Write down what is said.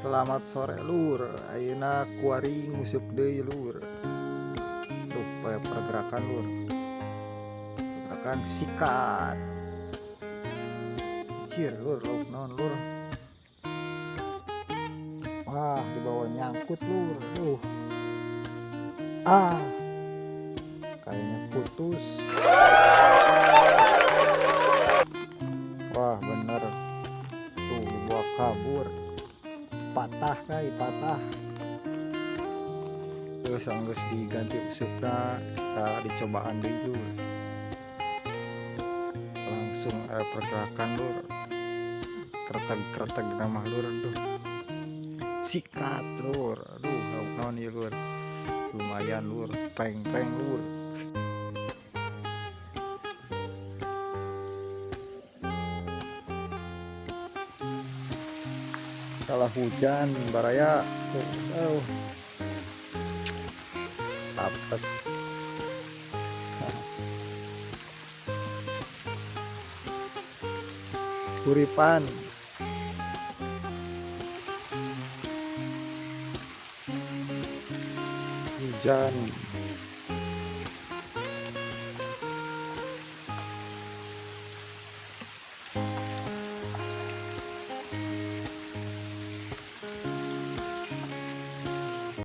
Selamat sore lur, ayeuna kuari nguseup deui lur. Tuh pergerakan lur. Pergerakan sikat. Cir lur, lauk naon lur. Wah, di bawah nyangkut lur. Tuh. Ah. Kayaknya putus. Wah, bener. Tuh dibawa kabur. Patah kai, patah. Terus anggeus diganti usupna, kita dicobaan deui lur. Langsung ada pergerakan lur. Kreteg-kreteg nama lur tuh. Sikat lur. Aduh, lauk naon ieu lur. Lumayan lur, preng-preng lur. Kalah hujan baraya tuh, tapet. Kuripan. Hujan.